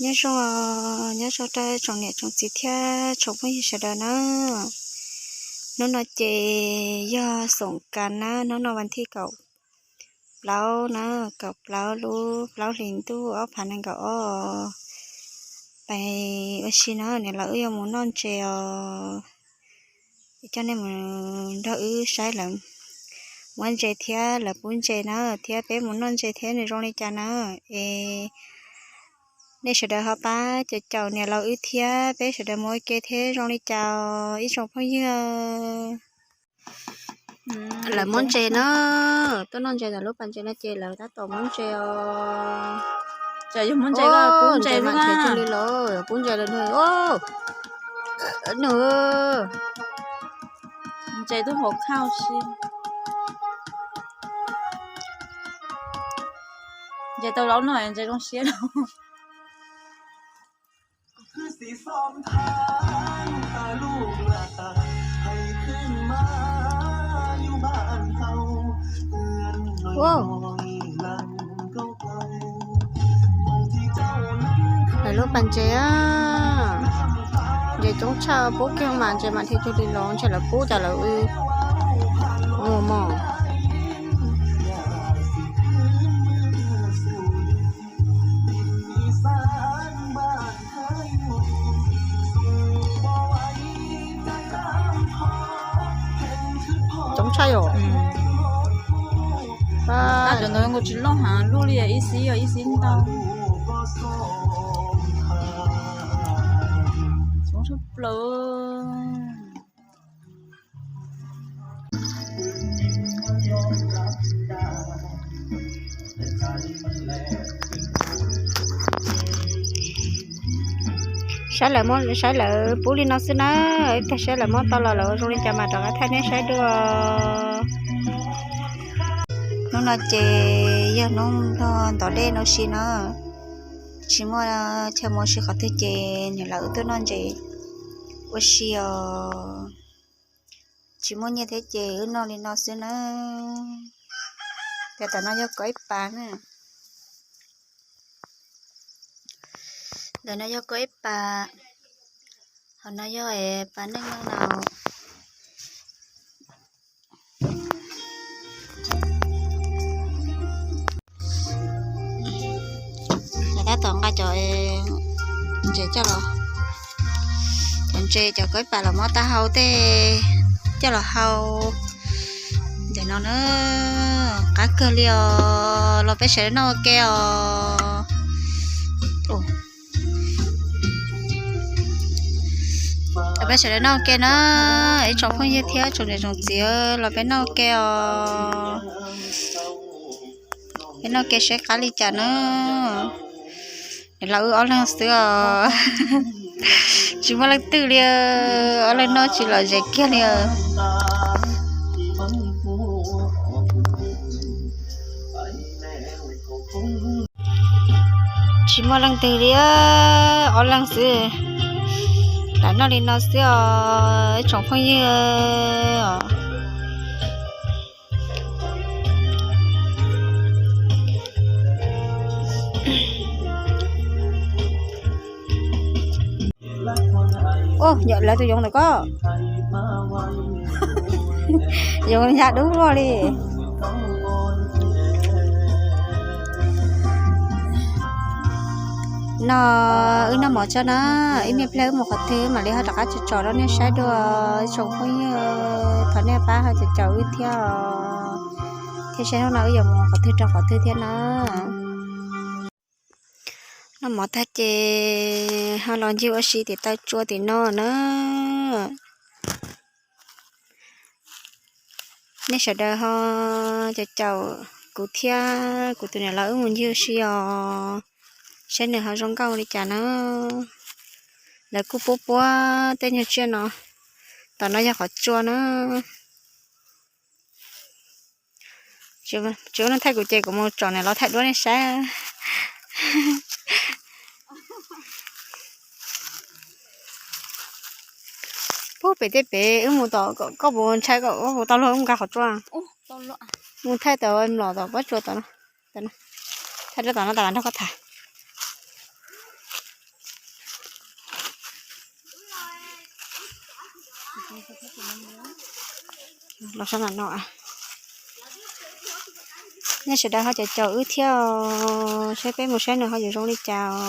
Nyob zoo, nyob zoo rau tsoom niam tsoom txiv thiab tsoom phooj ywg sawv daws na. Hnub no ces yog xoom kas na, hnub no vas thij kaum plaub na, kaum plaub lub plaub hlis ntuj ob phav nees nkaum ob. Pais ua si na, niam laus wb yuav mus noj ntses os. Es coj nej mus nrog wb saib lawv muab ntses thiab lawv pub ntses na, thiab peb mus noj ntses thiab nws zoo li cas na. Es nej sawv daws ho pab caum caum niam laus wb thiab peb sawv daws mus ua ke thiab zoo li cas ib tsoom phooj ywg. Lawv muab ntses na, tuaj noj ntses ntawm lub pas ntses no ces lawv tab tom muab ntses os. Ntses mam thiab cog li los pub ntses lawm nws. Ntses tuaj hauv khau si. Ntses tau laub no ntses zoo siab lauj. Lawv lub pas ntses, ntses coob tshaj, pub kiag mas ntses mam thiaj cog li los, ntshe lawv pub cas lawv mus mos. Coob tshaj yom. Tab sis ntawd nkaus tsis loj heev, luaj li ib xib ib xib ntau. Coob tshaj plaws. Saib lawv, saib lawv pub li no xwb na, ib pliag saib lawv muab tau los lawv ua zoo li cas mas rov qab thaij nej saib dua. Hnub no ces yog hnub nplog ntov dej no si na, tsis muaj chaw mus ua si qhov twg ces niam laus wb tuaj noj ntses ua si os. Tsis muaj nyiaj thiab ces wb noj li no xwb na. Ces tom no yog kaum ib pas na. Ntawm no yog kaum ib pas, hauv no yog pas neej no. Lawv tab tom nqa cov ntses coj los, cov ntses cov kaum ib pas los muab tau hau tej coj los hau. Ntawm no na, qab kawg li os, los peb sawv daws noj ua ke os. Los peb sawv daws noj ua ke na, ib tsoom phooj ywg thiab tsoom niam tsoom txiv los peb noj ua ke os. Peb noj ua ke saib qab li cas na. Niam laus wb ob leeg xwb os, tsis muaj leej twg li, ob leeg noj tsis lom zem kiag li. Tsis muaj leej twg li, ob leeg xwb. Lam noj li no xwb os ib tsoom phooj ywg. Lawv tus yoov ntawm ko, yoov ya dub vog li. No wb noj mov tso na, ib me pliag wb mus qhov twg mam li ho rov qab tso tsom rau nej saib dua. Tsoom phooj ywg, thov nej pab ho caum caum wb thiab, thiab saib hnub no wb yuav mus qhov twg rau qhov twg thiab na. Noj mov tag ces ho los ncig ua si tim taw tsua tim no na. Nej sawv daws ho caum caum kuv thiab kuv tus niam laus wb mus ncig ua si os, saib nws ho zoo nkauj li cas na. Lawv kuj puab puab tej nyuag tsiaj no, tom no yog qhov tsua na. Tsis ua neeg thaij kuv ces kuv mus tsom niam laus thaij duab nej saib. Puag pem tej pem wb mus tom, koj puas ntshai koj puas tau luag wb mus nqa qhov tsua? Mus thaij tom mlom tom pob tsuas tom no, thaij rau tom no tas nrog koj tham. Los sab no no, nej sawv daws ho caum caum wb thiab os, saib peb mus saib nws ho yuav zoo li cas os.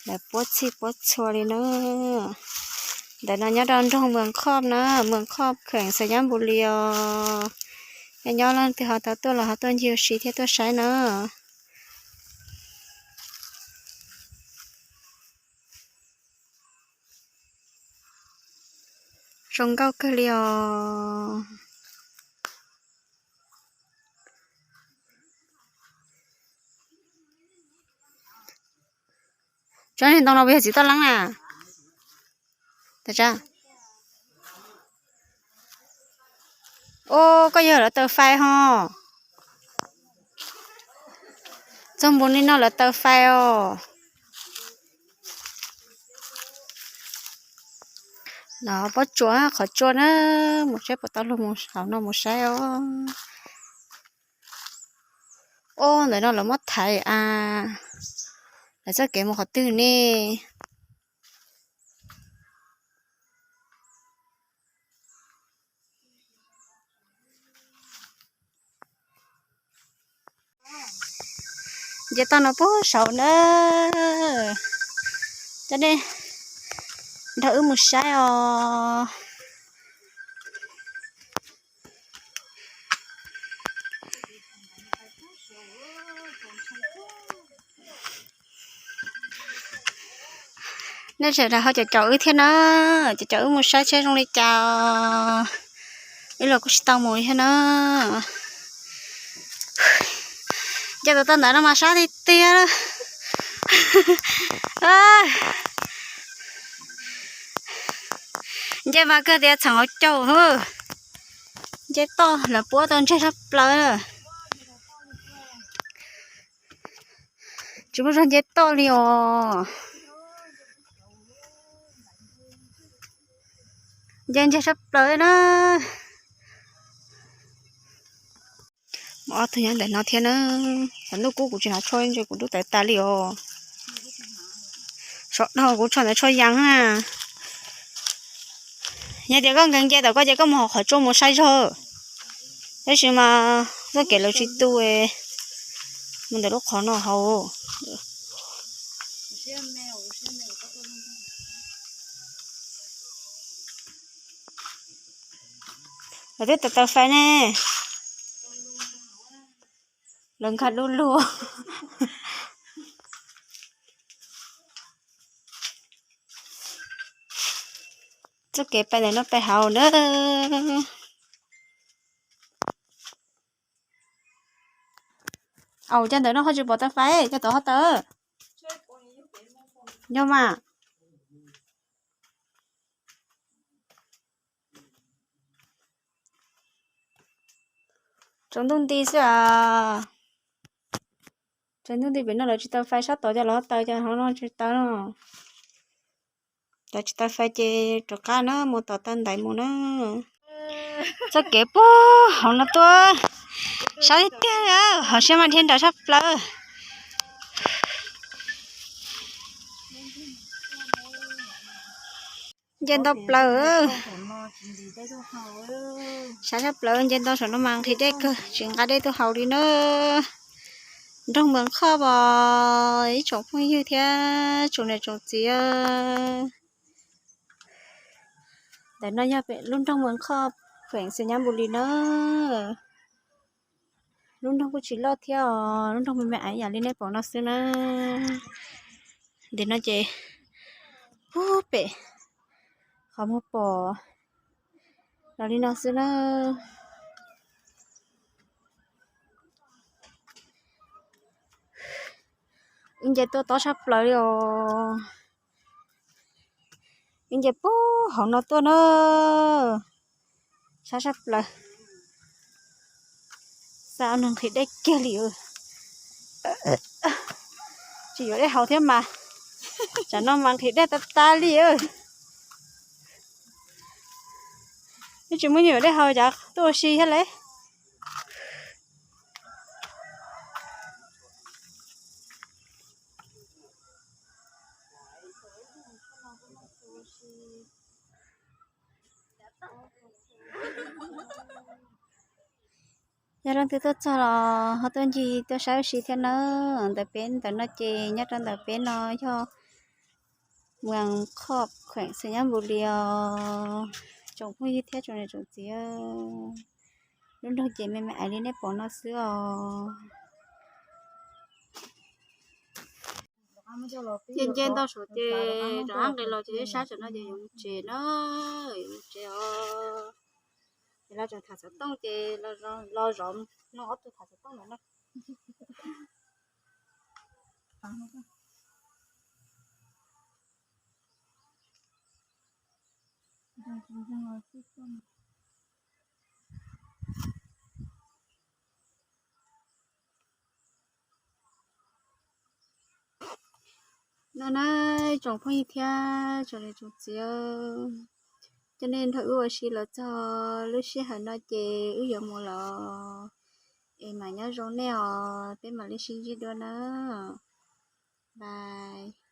Lawv puab txhij puab txhua li na. Ntawm no nyob rau nroog Mws Khoj na, Mws Khoj kheem Xais Nyab Npus Lis os. Nyob nyob leej twg ho tau tuaj los ho tuaj ncig ua si thiab tuaj saib na. Zoo nkauj kawg li os. Tsob niag ntoo no puas yog txiv toj leeb na? Au, koj yog lawv taw fais ho. Txog npaum li no lawv taw fais os. Los pob tsuas qhov tsua na, mus saib puas tau luag mus hauv no mus saib os. Au, ntawm no lawv muab thaiv a, lawv txoj kev mus qhov twg ne? Nce toj no puag saud na, coj nej nrog wb mus saib os. Nej sawv daws ho caum caum wb thiab na, caum caum wb mus saib seb zoo li cas. Wb los kuj tsis tau mus thiab na. Nce tus toj ntawd no mas sab tiag tiag. Nce mas kawg tias txheem hauv caug. Nce toj lawv puab tau ntseg sab plaws. Tsis muaj zog nce toj li os. Nce ntseg sab plaws na. Ob tug nyob ntawm no thiab na. Thaum hnub kub kuv tsis hnav tshuaj ntshe kuv dub tawv tas li os. Saum no kuv tshuaj ntawd tshuaj yees na. Yog tias koj nkees nce tau koj ces koj mus hauv qhov tsua mus saib zog. Tab sis mas txoj kev lawv tsis tu, mus ntawm lub qhov no hauv. Lawv twb taw taw fais ne. Lawv nkag lub lug. Txoj kev pais ntawm no pais hauv na. Au, cov ntawm no ho tsis pom taw fais, cov tod ho taw. Yog mas. Tsaus ntuj nti xwb as. Tsaus ntuj nti pem no lawv tsis taw fais, sab tod cov los taw, cov hauv no tsis taw no. Cov tsis taw fais ces rov qab na, mus tom taw ntaiv mus na. Txoj kev puag hauv no tuaj, sab tiag tiag, hauv siab mas dhia nrawm sab plaws. Nce ntau plaws, sab sab plaws, nce ntau saum no mas nqhis dej kawg, tsis nqa dej tuaj haus li na. Nroog Mws Khoj os ib tsoom phooj ywg thiab tsoom niam tsoom txiv. Ntawm no yog pem lub nroog Mws Khoj, kheem Xais Nyab Npus Lis na. Lub nroog kuj tsis loj thiab os, lub nroog me me ib yam li nej pom no xwb na. Ntawm no ces puag pem qhov muag pom los li no xwb na. Wb nce tuaj tob tshaj plaws li os. Wb nce puag hauv no tuaj na. Sab tshaj plaws. Xa neeg nqhis dej kiag li. Tsis yuav dej haus thiab mas. Tsam no mas nqhis dej tas tas li. Twb tsis muaj nyiaj yuav dej haus, cas tuaj ua si thiab li. Yog leej twg tuaj txog los ho tuaj ncig tuaj saib ua si thiab nawb. Ntawm peb ntawm no ces nyob rau ntawm peb no yog Moos Khob, kheem Xais Nyab Npus Lis os. Tsoom phooj ywg thiab tsoom niam tsoom txiv, lub nroog ces me me ais li nej pom no xwb os. Nce nce ntau saum ces rov qab nqis los ces ib sab tam no ces yuav mus tsev na, yuav mus tsev os. Ces los tseem tham xov tooj ces los zov no ob tug tham xov tooj ntawd na. No na, tsoom phooj ywg thiab tsoom niam tsoom txiv, coj nej nrog wb ua si los txog lub sij hawm no ces wb yuav mus lawm, es mam nyob zoo nej os, peb mam li sib ntsib dua na. Bye.